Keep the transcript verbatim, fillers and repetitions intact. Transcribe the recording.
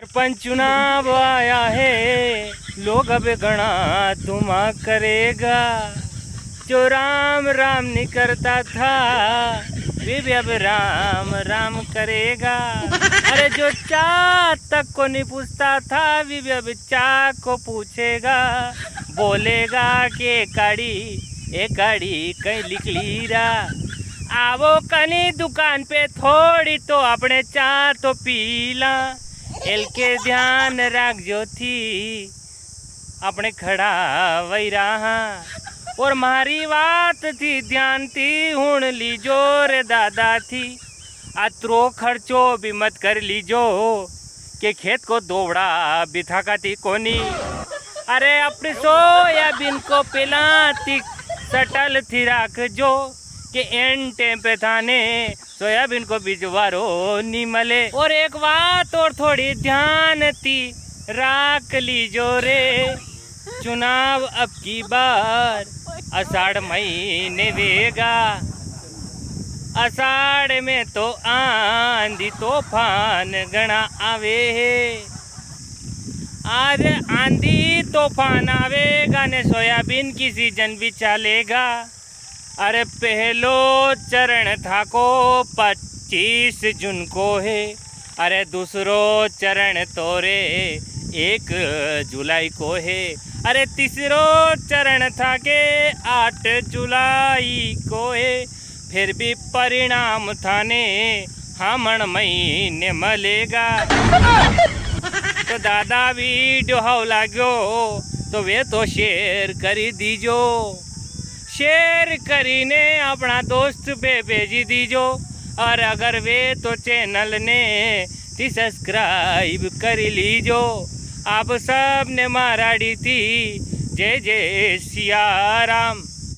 सरपंच चुनाव आया है, लोग अब घणा धुमा करेगा। जो राम राम नहीं करता था, वे भी अब राम राम करेगा। अरे, जो चा तक को नहीं पूछता था, वे भी अब चा को पूछेगा। बोलेगा के काड़ी, ए काड़ी, कई लिकली रा। आवो कनी दुकान पे थोड़ी तो अपने चा तो पी ला। एलके ध्यान राखजो थी, अपने खड़ा वई रहा। और म्हारी बात थी ध्यान थी हुण लीजो रे दादा थी। अतरो खर्चो भी मत कर लीजो, के खेत को दोवड़ा भी थाका थी कोनी। अरे, अपनी सोयाबीन को पेला थी सटल थी राखजो, के एन टेम पे थाने सोयाबीन को बीजवारो नी मले। और एक बात और थोड़ी ध्यान थी राख लीजो रे, चुनाव अब की बार अषाढ़ महीने वेगा। अषाढ़ में तो आंधी तूफान घणा आवे है। अरे, आंधी तूफान आवेगा ने सोयाबीन की सीजन भी चलेगा। अरे, पहलो चरण थाको पच्चीस जून को है। अरे, दूसरो चरण तोरे एक जुलाई को है। अरे, तीसरो चरण थाके आठ जुलाई को है। फिर भी परिणाम थाने हामण महीने मलेगा। तो दादा, वीडियो हाव लाग्यो तो वे तो शेयर करी दीजो। शेयर करीने अपना दोस्त पे भेजी दीजो। और अगर वे तो चैनल ने थी सब्सक्राइब करी लीजो। आप सब ने माराड़ी थी जय जय सिया राम।